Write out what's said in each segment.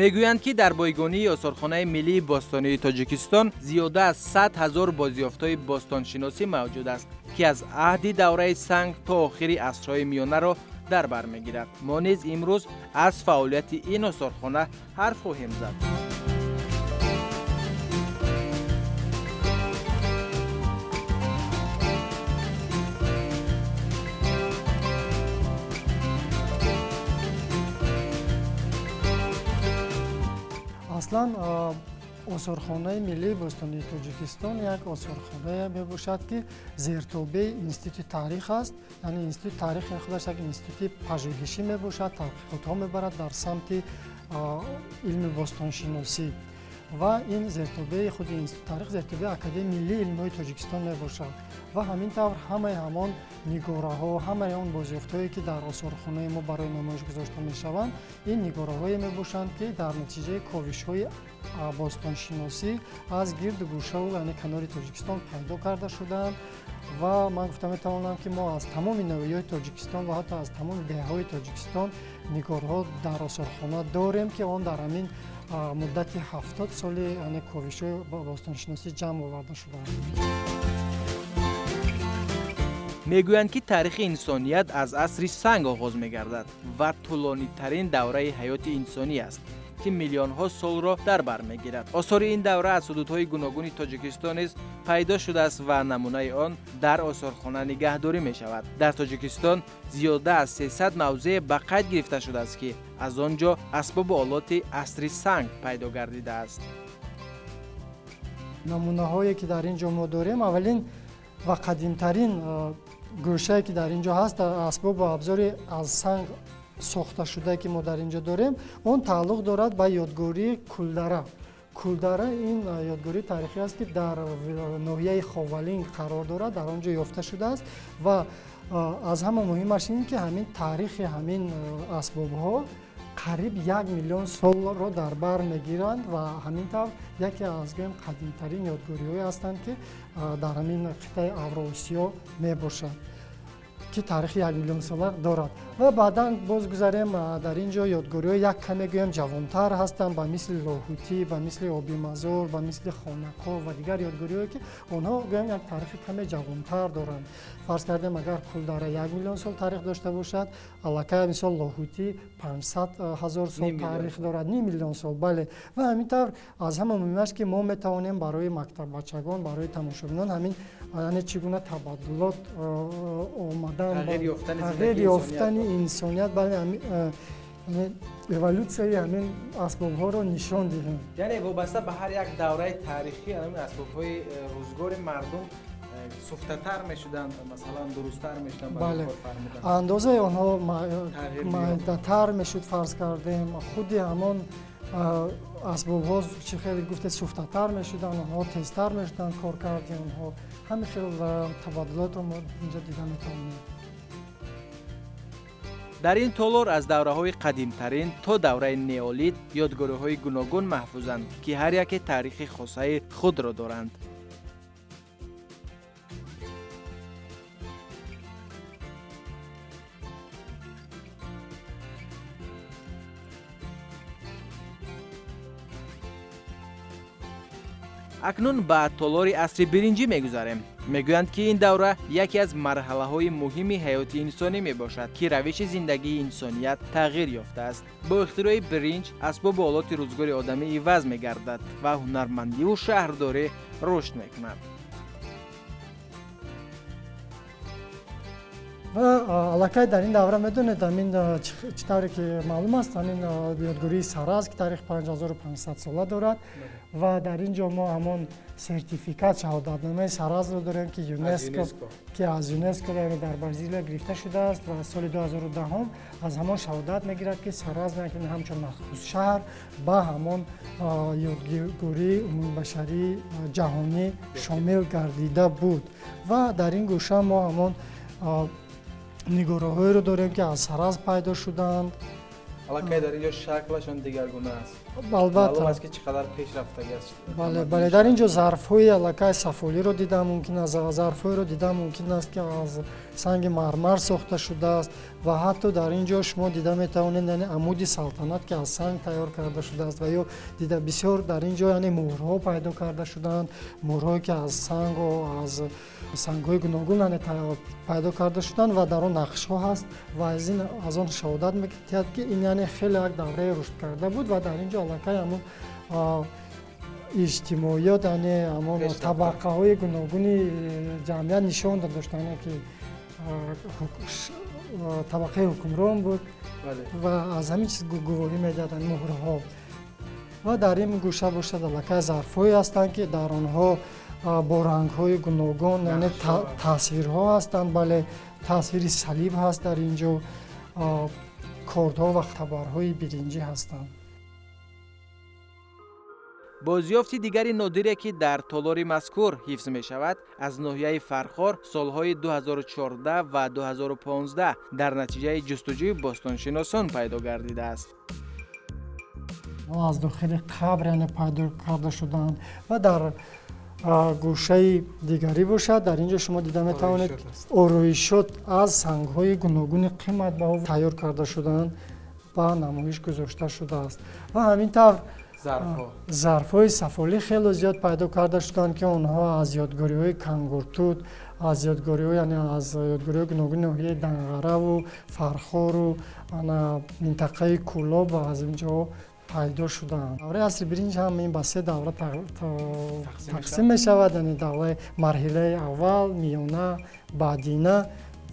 Мегӯянд, ки дар бойгонии осорхонаи миллии бостонии Тоҷикистон зиёда аз 100 000 бозёфтҳои бостоншиносӣ мавҷуд аст, ки аз аҳди давраи санг то охири асрҳои миёнаро дар бар мегирад. Мо низ имрӯз аз фаъолияти ин осорхона ҳарф хоҳем зад. Аслан осорхонаи миллии бостонии Тоҷикистон як осорхонае мебошад, ки зертобеи Институти таърих аст. Яъне Институти таърих худаш як институти пажӯҳишӣ мебошад, таҳқиқотҳо мебарад дар самти илми бостоншиносӣ ва ин зертобеи худи Институти таърих, зертобеи Академияи миллии илмҳои Тоҷикистон мебошад. Ва ҳамин тавр ҳамаи ҳамон нигораҳо, ҳамаи он бозёфтҳое, ки дар осорхонаи мо барои намоиш гузошта мешаванд, ин нигораҳое мебошанд, ки дар натиҷаи ковишҳои бостоншиносӣ аз гирду гӯшаву, яъне канори Тоҷикистон пайдо карда шудаанд. Ва ман гуфта метавонам, ки мо аз тамоми ноҳияҳои Тоҷикистон ва ҳатто аз тамоми деҳаҳои Тоҷикистон нигорҳо дар осорхона дорем, ки он дар ҳамин муддати 70 соли, яъне ковишҳои бостоншиносӣ ҷамъ оварда шудаанд. Мегӯянд, ки таърихи инсоният аз асри санг оғоз мегардад ва тӯлонитарин давраи ҳаёти инсонӣ аст, ки миллионҳо солро дар бар мегирад. Осори ин давра аз ҳудудҳои гуногуни Тоҷикистон низ пайдо шудааст ва намунаи он дар осорхона нигаҳдорӣ мешавад. Дар Тоҷикистон зиёда аз 300 мавзеъ ба қайд гирифта шудааст, ки аз он ҷо асбобу олоти асри санг пайдо гардидааст. Намунаҳое, ки дар ин ҷо мо дорем, аввалин ва қадимтарин гӯшае, ки дар ин ҷо ҳаст, асбобу абзори аз санг сохташудае, ки мо дар ин ҷо дорем, он тааллуқ дорад ба ёдгории Кулдара. Кулдара ин ёдгории таърихӣ аст, ки дар ноҳияи Ховалинг қарор дорад, дар он ҷо ёфта шудааст. Ва аз ҳама муҳимаш ин, ки ҳамин таърихи ҳамин асбобҳо қариб 1 миллион солро дар бар мегиранд ва ҳамин тавр яке аз, гӯем, қадимтарин ёдгориҳое ҳастанд, ки дар ҳамин қитъаи Авроосиё мебошад, ки таърихи 1 миллион сола дорад. Ва баъдан боз гузарем, дар ин ҷо ёдгориҳои як каме, гӯем, ҷавонтар ҳастанд, ба мисли Лоҳутӣ, ба мисли Обимазор, ба мисли Хонақо ва дигар ёдгориҳое, ки онҳо, гӯем, як таърихи каме ҷавонтар доранд. Фарз кардем, агар Кулдара 1 миллион сол таърих дошта бошад, аллакай, мисол, Лоҳутӣ 500 000 сол таърих дорад, ним миллион сол, бале. Ва ҳамин тавр аз ҳама муҳимаш, ки мо метавонем барои мактаббачагон, барои тамошобинон ҳамин, яъне чӣ гуна табаддулот омадан, тағйир ёфтани инсоният, бале, эволюсияи ҳамин асбобҳоро нишон диҳем. Яъне вобаста ба ҳар як давраи таърихӣ ҳамин асбобҳои рӯзгори мардум суфтатар мешуданд, масалан, дурусттар мешуданд. Бале, андозаи онҳо майдатар мешуд. Фарз кардем, худи ҳамон асбобҳо, чӣ хеле гуфте, суфтатар мешуданд, онҳо тезтар мешуданд, коркарди онҳо. Ҳамин хел табаддулотро мо инҷо дида метавонем. Дар ин толор аз давраҳои қадимтарин то давраи неолит ёдгориҳои гуногун маҳфузанд, ки ҳар яке таърихи хосаи худро доранд. Акнун ба толори асри биринҷӣ мегузарем. Мегӯянд, ки ин давра яке аз марҳалаҳои муҳими ҳаёти инсонӣ мебошад, ки равиши зиндагии инсоният тағйир ёфтааст. Бо ихтирои биринҷ асбобу олоти рӯзгори одамӣ иваз мегардад ва ҳунармандиву шаҳрдорӣ рушд мекунад. Ва аллакай дар ин давра, медонед, ҳамин чӣ тавре ки маълум аст, ҳамин ёдгории Саразм, ки таърихи 5500 сола дорад, ва дар ин ҷо мо ҳамон сертификат, шаҳодатномаи Саразмро дорем, ки ЮНЕСКО, ки аз ЮНЕСКО, яъне дар Бразилия гирифта шудааст ва соли 2010 аз ҳамон шаҳодат мегирад, ки Саразм ҳамчун махсус шаҳр ба ҳамон ёдгории умумибашарии ҷаҳонӣ шомил гардида буд. Ва дар ин гӯша мо ҳамон нигораҳоеро дорем, ки аз Саразм пайдо шуданд. Аллакай дар ин ҷо шаклашон дигаргуна аст. Албатта. Маълум аст, ки чӣ қадар пешрафтагӣ аст. Бале, бале, дар ин ҷо зарфҳои аллакай сафолиро дидан мумкин аст, зарфҳоеро дидан мумкин аст, ки аз санги мармар сохта шудааст ва ҳатто дар ин ҷо шумо дида метавонед, яъне амуди салтанат, ки аз санг тайёр карда шудааст ва ё дида бисёр дар ин ҷо, яъне муҳрҳо пайдо карда шудаанд, муҳрҳое, ки аз сангу аз сангҳои гуногун, яъне пайдо карда шуданд ва дар он нақшҳо ҳаст ва аз ин аз он шаҳодат медиҳад, ки ин, яъне, хеле як давраи рушдкарда буд ва дар ин ҷо аллакай ҳамон иҷтимоиёт, яъне ҳамон табақаҳои гуногуни ҷамъият нишон доштанд, ки табақаи ҳукмрон буд ва аз ҳамин чиз гувоҳӣ медиҳад муҳрҳо. Ва дар ин гӯша бошад, аллакай зарфҳое ҳастанд, ки дар онҳо бо рангҳои гуногун, яъне тасвирҳо ҳастанд. Бале, тасвири салиб ҳаст дар ин ҷо, кордҳо ва табарҳои биринҷӣ ҳастанд. Бозёфти дигари нодире, ки дар толори мазкур ҳифз мешавад, аз ноҳияи Фархор солҳои 2014 ва 2015 дар натиҷаи ҷустуҷӯи бостоншиносон пайдо гардидааст. Аз дохили қабр, яъне, пайдо карда шуданд. Ва дар гӯшаи дигарӣ бошад, дар ин ҷо шумо дида метавонед, ороишот аз сангҳои гуногуни қиматбаҳо тайёр карда шудаанд, ба намоиш гузошта шудааст. Ва ҳамин тавр зарфҳои сафолӣ хеле зиёд пайдо карда шуданд, ки онҳо аз ёдгориҳои Кангуртуд, аз ёдгориҳо, яъне аз ёдгориҳои гуногуни ноҳияи Данғараву Фархору минтақаи Кӯлоб ва аз ин ҷо пайдо шудаанд. Давраи асри биринҷ ҳам ин ба се давра тақсим мешавад, яъне давраи марҳилаи аввал, миёна, баъдина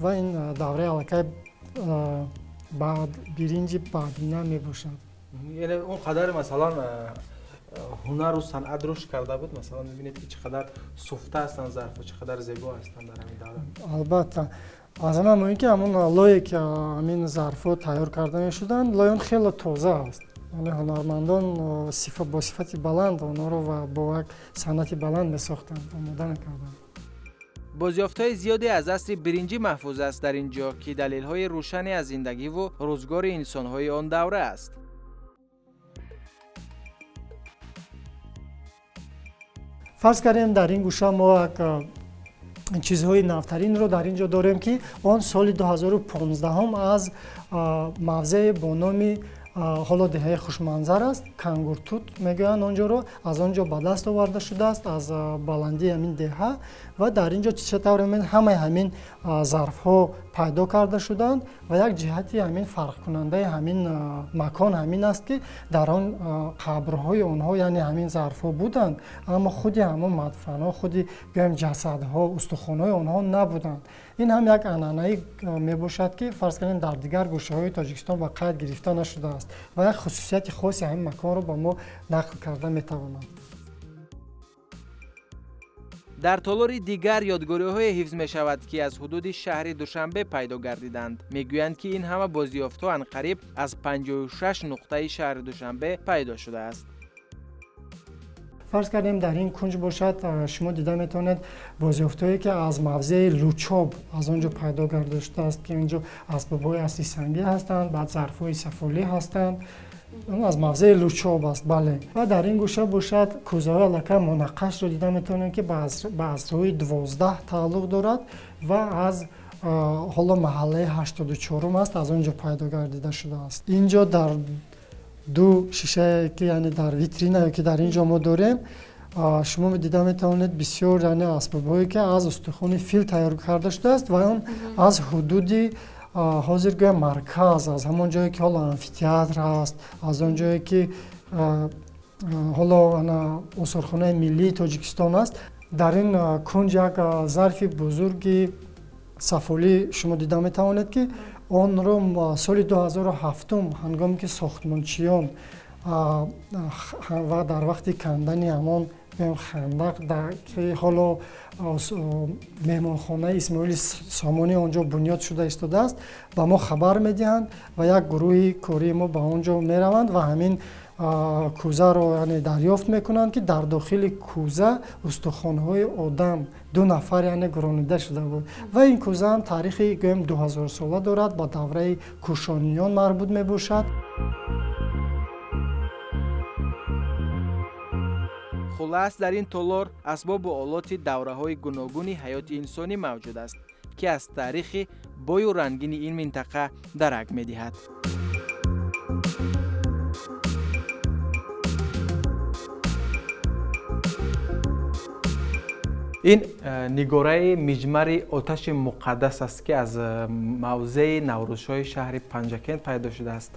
ва ин давраи аллакай биринҷи баъдина мебошад. Яъне он қадар, масалан, ҳунару санъат рушд карда буд. Масалан, мебинед, ки чӣ қадар суфта ҳастанд зарфҳо, чӣ қадар зебо ҳастанд дар ҳамин давра. Албатта, аз ҳама муҳим, ки ҳамон лое, ки ҳамин зарфҳо тайёр карда мешуданд, лои он хеле тоза аст, яъне ҳунармандон бо сифати баланд онҳоро ва бо як санъати баланд месохтанд, омода мекарданд. Бозёфтҳои зиёде аз асри биринҷӣ маҳфуз аст дар ин ҷо, ки далелҳои рӯшане аз зиндагиву рӯзгори инсонҳои он давра аст. Фарз кардем, дар ин гӯша мо як чизҳои навтаринро дар ин ҷо дорем, ки он соли 2015 аз мавзее бо номи, ҳоло деҳаи Хушманзар аст, Кангуртут мегӯянд он ҷоро, аз он ҷо ба даст оварда шудааст, аз баландии ҳамин деҳа. Ва дар ин ҷо чӣ тавр ҳамаи ҳамин зарфҳо пайдо карда шуданд ва як ҷиҳати ҳамин фарқкунандаи ҳамин макон ҳамин аст, ки дар он қабрҳои онҳо, яъне ҳамин зарфҳо буданд, аммо худи ҳамон мадфанҳо, худи, гӯем, ҷасадҳо, устухонҳои онҳо набуданд. Ин ҳам як анъанаи мебошад, ки, фарз кардем, дар дигар гӯшаҳои Тоҷикистон ба қайд гирифта нашудааст ва як хусусияти хоси ҳамин маконро ба мо нақл карда метавонад. Дар толори дигар ёдгориҳое ҳифз мешавад, ки аз ҳудуди шаҳри Душанбе пайдо гардиданд. Мегӯянд, ки ин ҳама бозёфтҳо анқариб аз 56 нуқтаи шаҳри Душанбе пайдо шудааст. Фарз кардем, дар ин кунҷ бошад, шумо дида метавонед бозёфтҳое, ки аз мавзеи Лучоб, аз он ҷо пайдо карда шудааст, ки он ҷо асбобҳои асри сангӣ ҳастанд, баъд зарфҳои сафолӣ ҳастанд, аз мавзеи Лучоб аст. Бале, ва дар ин гӯша бошад, кӯзаҳои аллакай мунаққашро дида метавонем, ки ба асрҳои 12 тааллуқ дорад ва аз ҳоло маҳаллаи 84-ум аст, аз он ҷо пайдо гардида шудааст. Ин ҷо дар ду шишае, ки, яъне, дар витринае, ки дар ин ҷо мо дорем, шумо дида метавонед бисёр, яъне, асбобҳое, ки аз устухони фил тайёр карда шудааст ва он аз ҳудуди ҳозир, гӯям, марказ, аз ҳамон ҷое, ки ҳоло амфитеатр ҳаст, аз он ҷое, ки ҳоло осорхонаи миллии Тоҷикистон аст. Дар ин кунҷ як зарфи бузурги сафолӣ шумо дида метавонед, ки онро соли 2007, ҳангоме ки сохтмончиён ва дар вақти кандани ҳамон хандақ, ки ҳоло меҳмонхонаи Исмоили Сомонӣ он ҷо бунёд шуда истодааст, ба мо хабар медиҳанд ва як гурӯҳи кории мо ба он ҷо мераванд ва ҳамин кӯзаро, яъне, дарёфт мекунанд, ки дар дохили кӯза устухонҳои одам, ду нафар, яъне, гуронида шуда буд. Ва ин кӯза ҳам таърихи, гӯем, 2000-сола дорад, ба давраи кушониён марбут мебошад. Хулас, дар ин толор асбобу олоти давраҳои гуногуни ҳаёти инсонӣ мавҷуд аст, ки аз таърихи бою рангини ин минтақа дарак медиҳад. Ин нигораи миҷмари оташи муқаддас аст, ки аз мавзеи Наврӯзшоҳи шаҳри Панҷакент пайдо шудааст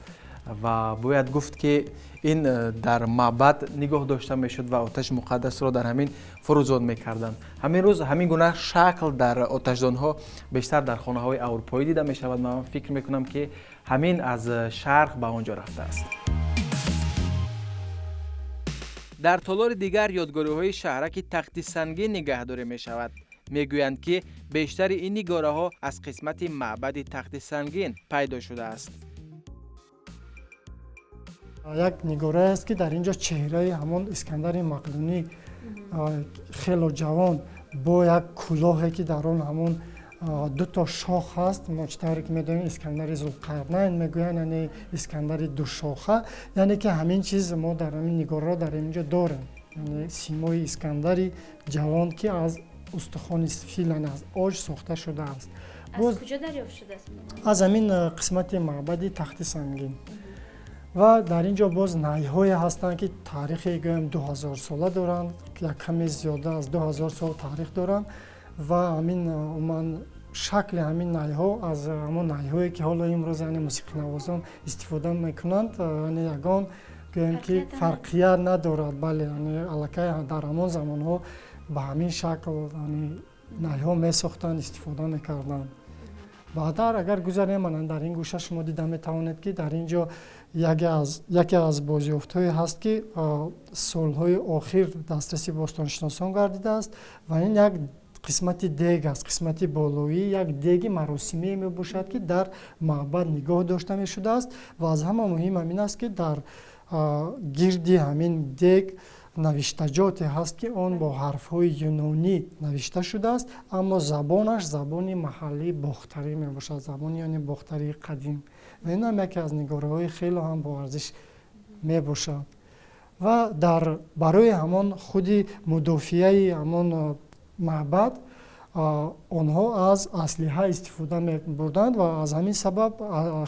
ва бояд гуфт, ки ин дар маъбад нигоҳ дошта мешуд ва оташи муқаддасро дар ҳамин фурӯзон мекарданд. Ҳамин рӯз ҳамин гуна шакл дар оташдонҳо бештар дар хонаҳои аврупоӣ дида мешавад. Ман фикр мекунам, ки ҳамин аз шарқ ба он ҷо рафтааст. Дар толори дигар ёдгориҳои шаҳраки Тахти Сангин нигаҳдорӣ мешавад. Мегӯянд, ки бештари ин нигораҳо аз қисмати маъбади Тахти Сангин пайдо шудааст. Як нигорае аст, ки дар ин ҷо чеҳраи ҳамон Искандари Мақдунӣ, хело ҷавон, бо як кулоҳе, ки дар он ҳамон дуто шох ҳаст. Мо чӣ тавре ки медонем, Искандари Зулқарнайн мегӯянд, яъне Искандари душоха, яъне ки ҳамин чиз мо дар ҳамин нигораро дар ин ҷо дорем, яъне симои Искандари ҷавон, ки аз устухони фил, яъне аз оҷ сохта шудааст. Аз куҷо дарёфт шудааст? Аз ҳамин қисмати маъбади Тахти Сангин. Ва дар ин ҷо боз найҳое ҳастанд, ки таърихи, гӯем, 2000-сола доранд, як каме зиёда аз 2000 сол таърих доранд ва ҳамин умуман шакли ҳамин найҳо аз ҳамон найҳое, ки ҳоло имрӯз, яъне, мусиқинавозон истифода мекунанд, яъне ягон, гӯем, ки фарқият надорад. Бале, яъне аллакай дар ҳамон замонҳо ба ҳамин шакл, яъне, найҳо месохтанд, истифода мекарданд. Баъдтар агар гузарем, мана дар ин гӯша шумо дида метавонед, ки дар ин ҷо яке аз бозёфтҳое ҳаст, ки солҳои охир дастраси бостоншиносон гардидааст, ва ин як қисмати дег аст, қисмати болоӣ як деги маросимие мебошад, ки дар маъбад нигоҳ дошта мешудааст. Ва аз ҳама муҳим ҳамин аст, ки дар гирди ҳамин дег навиштаҷоте ҳаст, ки он бо ҳарфҳои юнонӣ навишта шудааст, аммо забонаш забони маҳаллии бохтарӣ мебошад, забони, яъне, бохтарии қадим. Ва ин ҳам яке аз нигораҳои хело ҳам боарзиш мебошад. Ва дар барои ҳамон худи мудофиаи ҳамон маъбад онҳо аз аслиҳа истифода мебурданд ва аз ҳамин сабаб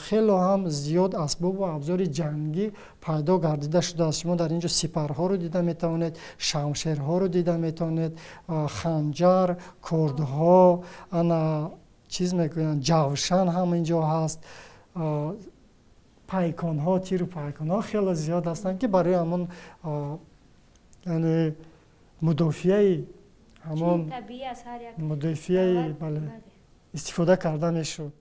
хело ҳам зиёд асбобу абзори ҷангӣ пайдо гардида шудааст. Шумо дар ин ҷо сипарҳоро дида метавонед, шамшерҳоро дида метавонед, ханҷар, кордҳо, ана чиз мегӯянд, ҷавшан ҳам ин ҷо ҳаст, пайконҳо, тиру пайконҳо хело зиёд ҳастанд, ки барои ҳамон, яъне, мудофиаи ҳамон мудофиаи, бале, истифода карда мешуд.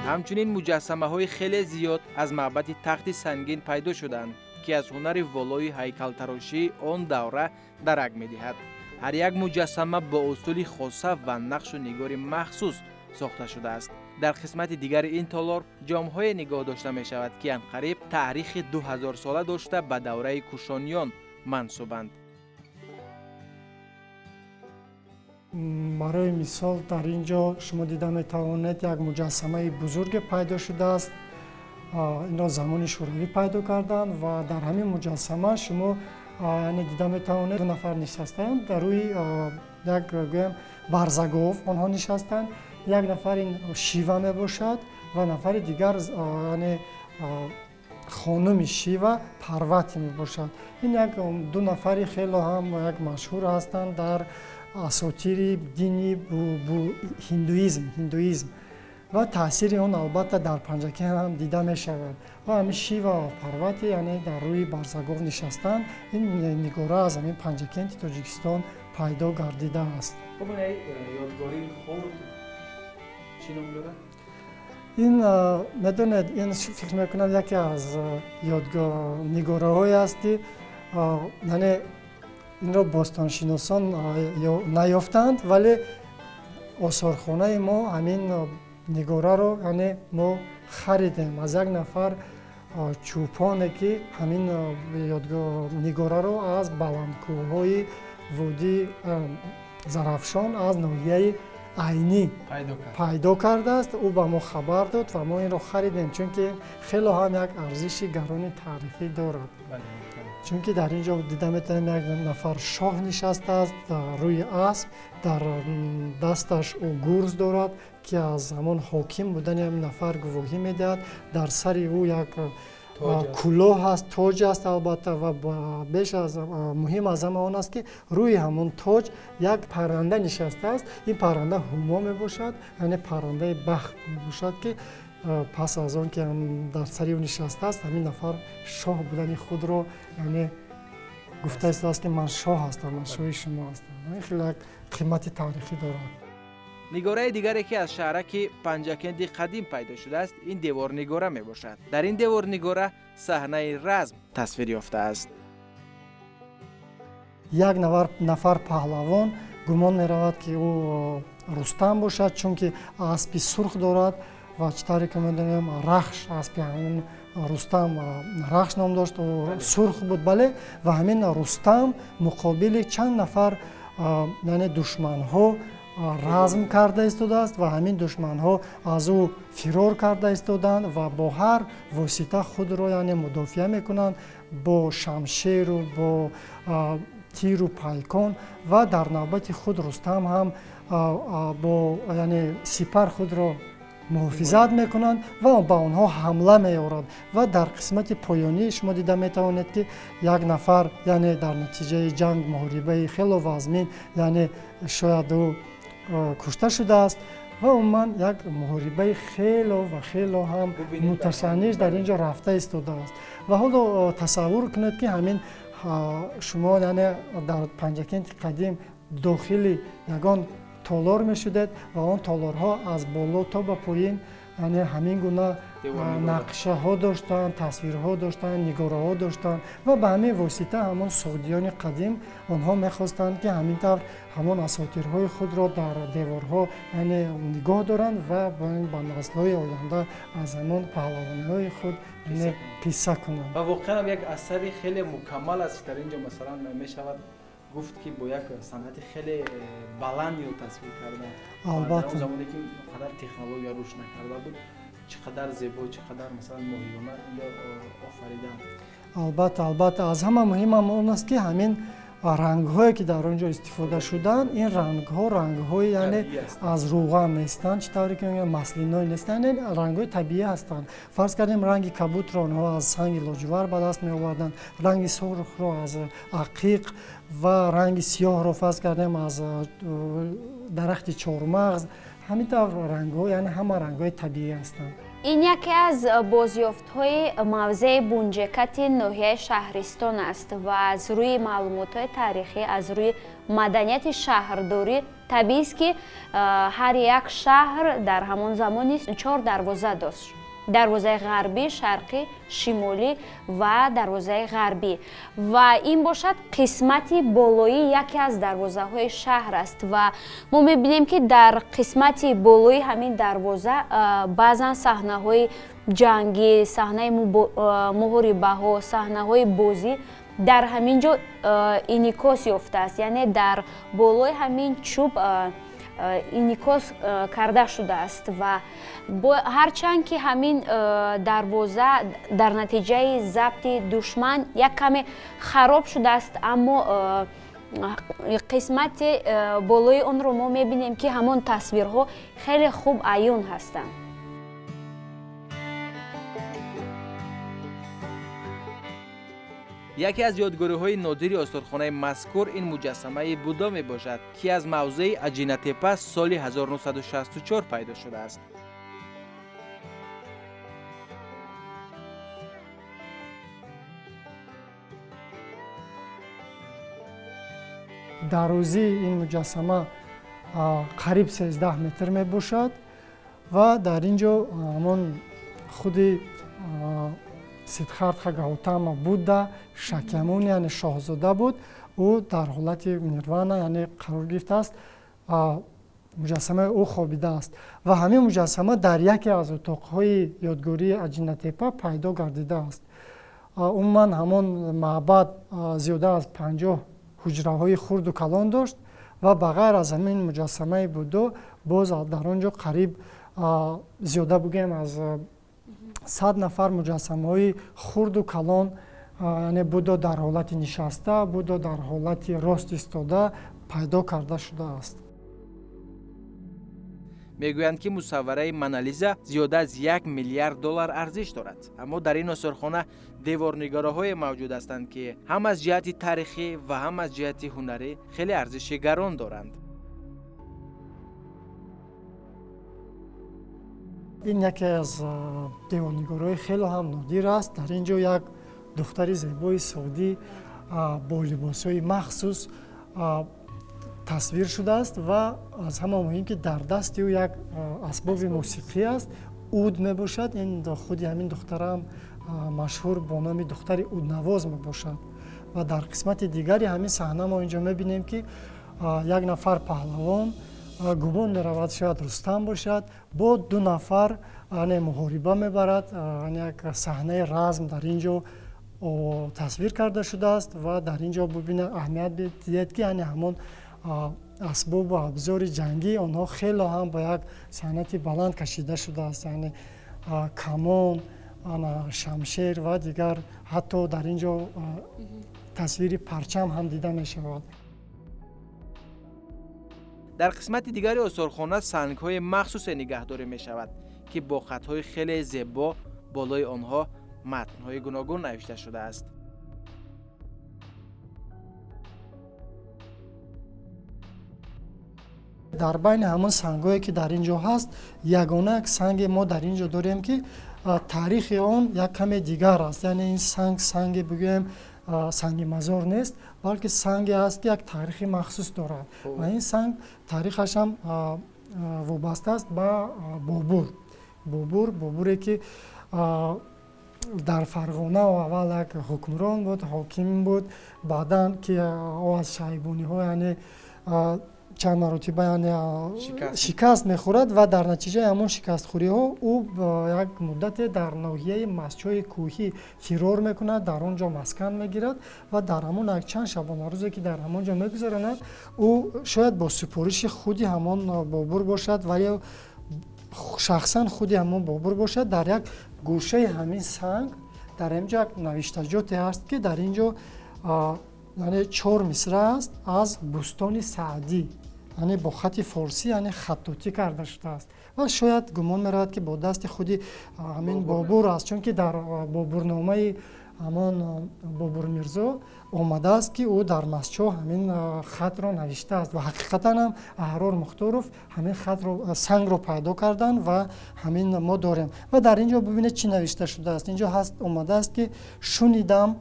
Ҳамчунин муҷассамаҳои хеле зиёд аз маъбади Тахти Сангин пайдо шуданд, ки аз ҳунари волои ҳайкалтарошии он давра дарак медиҳад. Ҳар як муҷассама бо усули хоса ва нақшу нигори махсус сохта шудааст. Дар қисмати дигари ин толор ҷомҳое нигоҳ дошта мешавад, ки анқариб таърихи 2000-сола дошта, ба давраи кушониён мансубанд. Барои мисол, дар ин ҷо шумо дида метавонед, як муҷассамаи бузурге пайдо шудааст. Инро замони Шӯравӣ пайдо карданд ва дар ҳамин муҷассама шумо, яъне, дида метавонед, ду нафар нишастаанд дар рӯи як, гӯям, барзагов. Онҳо нишастанд, як нафар ин Шива мебошад ва нафари дигар, яъне, хонуми Шива Парвати мебошад. Ин як ду нафари хело ҳам як машҳур ҳастанд дар асотири дини ҳиндуизм ва таъсири он албатта дар Панҷакент ҳам дида мешавад. Ва ҳамин Шива ва Парвати, яъне, дар рӯи барзагов нишастанд. Ин нигора аз ҳамин Панҷакенти Тоҷикистон пайдо гардидааст. Ёдгории хурд чӣ ном дорад? Ин, медонед, ин, фикр мекунам, яке аз нигораҳое аст, ки, яъне, инро бостоншиносон наёфтанд, вале осорхонаи мо ҳамин нигораро, яъне, мо харидем аз як нафар чӯпоне, ки ҳамин нигораро аз баландкӯҳҳои водии Зарафшон, аз ноҳияи Айнӣ пайдо кардааст. Ӯ ба мо хабар дод ва мо инро харидем, чунки хело ҳам як арзиши гарони таърихӣ дорад. Чунки дар ин ҷо дида метавонем, як нафар шоҳ нишастааст рӯи асп, дар дасташ ӯ гурз дорад, ки аз ҳамон ҳоким будани ҳамин нафар гувоҳӣ медиҳад. Дар сари ӯ як кулоҳ аст, тоҷ аст албатта, ва беш аз муҳим аз ҳама он аст, ки рӯи ҳамон тоҷ як парранда нишастааст. Ин парранда ҳумо мебошад, яъне паррандаи бахт мебошад, ки пас аз он ки дар сари ӯ нишастааст, ҳамин нафар шоҳ будани худро яъне гуфта истодааст, ки ман шоҳ ҳастам, ман шоҳи шумо ҳастам. Ин хеле як қимати таърихӣ дорад. Нигораи дигаре, ки аз шаҳраки Панҷакенди қадим пайдо шудааст, ин деворнигора мебошад. Дар ин деворнигора саҳнаи разм тасвир ёфтааст. Як нафар паҳлавон, гумон меравад, ки ӯ Рустам бошад, чунки аспи сурх дорад ва чӣ тавре ки медонем, Рахш, аспи ҳамин Рустам Рахш ном дошт, сурх буд, бале. Ва ҳамин Рустам муқобили чанд нафар, яъне душманҳо разм карда истодааст ва ҳамин душманҳо аз ӯ фирор карда истодаанд ва бо ҳар восита худро яъне мудофиа мекунанд, бо шамшеру бо тиру пайкон. Ва дар навбати худ Рустам ҳам бо яъне сипар худро муҳофизат мекунанд ва ба онҳо ҳамла меорад. Ва дар қисмати поёнӣ шумо дида метавонед, ки як нафар, яъне дар натиҷаи ҷанг, муҳорибаи хело вазмин, яъне шояд ӯ кушта шудааст. Ва умуман як муҳорибаи хело ва хело ҳам муташанниж дар ин ҷо рафта истодааст. Ва ҳоло тасаввур кунед, ки ҳамин шумо яъне дар Панҷакенти қадим дохили ягон толор мешудед ва он толорҳо аз боло то ба поин яъне ҳамин гуна нақшаҳо доштанд, тасвирҳо доштанд, нигораҳо доштанд. Ва ба ҳамин восита ҳамон суғдиёни қадим онҳо мехостанд, ки ҳамин тавр ҳамон асотирҳои худро дар деворҳо яъне нигоҳ доранд ва ба наслҳои оянда аз ҳамон паҳлавониҳои худ яъне қисса кунанд. Ва воқеан як асари хеле мукаммал аст. Дар ин ҷо масалан мешавад гуфт, ки бо як санъати хеле баланд ё тасвир кардан. Албатта. Замоне ки қадар технология рушд накарда буд, чӣ қадар зебо, чӣ қадар масалан моҳирона инро офаридан. Албатта, албатта. Аз ҳама муҳимам он аст, ки ҳамин рангҳое, ки дар он ҷо истифода шуданд, ин рангҳо рангҳои яъне аз рӯған нестанд, чӣ тавре ки мегӯянд, масляной нестанд, яъне рангҳои табиӣ ҳастанд. Фарз кардем, ранги кабудро онҳо аз санги лоҷувар ба даст меоварданд, ранги сурхро аз ақиқ ва ранги сиёҳро, фарз кардем, аз дарахти чормағз. Ҳамин тавр рангҳо, яъне ҳама рангҳои табиӣ ҳастанд. Ин яке аз бозёфтҳои мавзеи Бунҷекати ноҳияи Шаҳристон аст ва аз рӯи маълумотҳои таърихӣ, аз рӯи маданияти шаҳрдорӣ табиист, ки ҳар як шаҳр дар ҳамон замони чор дарвоза дошт: дарвозаи ғарбӣ, шарқӣ, шимолӣ ва дарвозаи ғарбӣ. Ва ин бошад қисмати болоии яке аз дарвозаҳои шаҳр аст. Ва мо мебинем, ки дар қисмати болои ҳамин дарвоза баъзан саҳнаҳои ҷангӣ, саҳнаи муҳорибаҳо, саҳнаҳои бозӣ дар ҳамин ҷо инъикос ёфтааст, яъне дар болои ҳамин чӯб инъикос карда шудааст. Ва ҳарчанд ки ҳамин дарвоза дар натиҷаи забти душман як каме хароб шудааст, аммо қисмати болои онро мо мебинем, ки ҳамон тасвирҳо хеле хуб аён ҳастанд. Яке аз ёдгориҳои нодири осорхонаи мазкур ин муҷассамаи Буддо мебошад, ки аз мавзеи Аҷинатепа соли 1964 пайдо шудааст. Дарозии ин муҷассама қариб 13 метр мебошад ва дар ин ҷо ҳамон худи Сиддҳартха Гаутама Будда Шакямуни, яъне шоҳзода буд, ӯ дар ҳолати нирвана яъне қарор гирифтааст, муҷассамаи ӯ хобидааст. Ва ҳамин муҷассама дар яке аз утоқҳои ёдгории Аҷинатепа пайдо гардидааст. Умуман ҳамон маъбад зиёда аз 50 ҳуҷраҳои хурду калон дошт. Ва ба ғайр аз ҳамин муҷассамаи Буддо боз дар он ҷо қариб зиёда бигӯем аз 100 нафар муҷассамаҳои хурду калон, яъне Буддо дар ҳолати нишаста, Буддо дар ҳолати рост истода пайдо карда шудааст. Мегӯянд, ки мусаввараи Монализа зиёда аз 1 миллиард доллар арзиш дорад. Аммо дар ин осорхона деворнигароҳое мавҷуд ҳастанд, ки ҳам аз ҷиҳати таърихӣ ва ҳам аз ҷиҳати ҳунарӣ хеле арзиши гарон доранд. Ин яке аз деворнигориҳои хеле ҳам нодир аст. Дар ин ҷо як духтари зебои содӣ бо либосҳои махсус тасвир шудааст ва аз ҳама муҳим, ки дар дасти ӯ як асбоби мусиқӣ аст, уд мебошад. Ин худи ҳамин духтарам машҳур бо номи духтари уднавоз мебошад. Ва дар қисмати дигари ҳамин саҳна мо инҷо мебинем, ки як нафар паҳлавон, гумон меравад шояд Рустам бошад, бо ду нафар муҳориба мебарад. Як саҳнаи разм дар ин ҷо тасвир карда шудааст ва дар ин ҷо бубинед, аҳамият бидиҳед, ки яъне ҳамон асбобу абзори ҷангии онҳо хело ҳам ба як санъати баланд кашида шудааст, яъне камон, шамшер ва дигар. Ҳатто дар ин ҷо тасвири парчам ҳам дида мешавад. Дар қисмати дигари осорхона сангҳои махсусе нигаҳдорӣ мешавад, ки бо хатҳои хеле зебо болои онҳо матнҳои гуногун навишта шудааст. Дар байни ҳамон сангҳое, ки дар ин ҷо ҳаст, ягона як санге мо дар ин ҷо дорем, ки таърихи он як каме дигар аст. Яъне ин санг санге бигӯем санги мазор нест, балки санге аст, ки як таърихи махсус дорад. Ва ин санг таърихаш ҳам вобаста аст ба Бобур. Бобуре, ки дар Фарғона аввал як ҳукмрон буд, ҳоким буд, баъдан ки ӯ аз шайбониҳо яъне чанд маротиба яъне шикаст мехӯрад ва дар натиҷаи ҳамон шикастхӯриҳо ӯ як муддате дар ноҳияи Масчои кӯҳӣ фирор мекунад, дар он ҷо маскан мегирад ва дар ҳамон якчанд шабонарӯзе, ки дар ҳамон ҷо мегузаронад, ӯ шояд бо супориши худи ҳамон Бобур бошад ва ё шахсан худи ҳамон Бобур бошад, дар як гӯшаи ҳамин санг дар ин ҷо як навиштаҷоте ҳаст, ки дар ин ҷо яъне чор мисра аст аз Бӯстони Саъдӣ, яъне бо хати форсӣ, яъне хаттотӣ карда шудааст. Ва шояд гумон меравад, ки бо дасти худи ҳамин Бобур аст, чунки дар Бобурномаи ҳамон Бобурмирзо омадааст, ки ӯ дар Масчоҳ ҳамин хатро навиштааст. Ва ҳақиқатан ҳам Аҳрор Мухторов ҳамин хатро, сангро пайдо карданд ва ҳамин мо дорем. Ва дар ин ҷо бибинед, чӣ навишта шудааст. Ин ҷо ҳаст, омадааст, ки шунидам,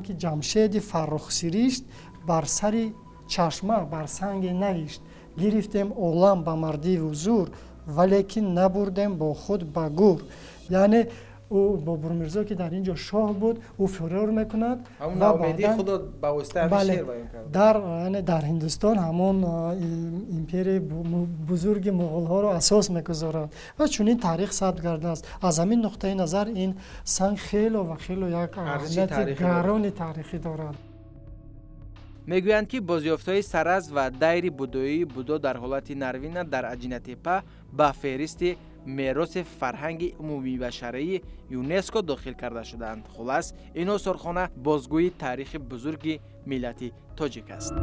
ки Ҷамшеди фаррухсиришт бар сари чашма бар санге навишт, гирифтем олам ба мардиву зур, валекин набурдем бо худ ба гур. Яъне ӯ Бобурмирзо, ки дар ин ҷо шоҳ буд, ӯ фирор мекунад ва дар Ҳиндустон ҳамон империяи бузурги муғулҳоро асос мегузорад ва чунин таърих сабт кардааст. Аз ҳамин нуқтаи назар ин санг хело ва хело як аҳамияти гарони таърихӣ дорад. Мегӯянд, ки бозёфтҳои Сараз ва дайри буддоии Буддо дар ҳолати нарвина дар Аҷинатепа ба феҳристи мероси фарҳанги умумибашарии ЮНЕСКО дохил карда шудаанд. Хулас, ин осорхона бозгӯи таърихи бузурги миллати тоҷик аст.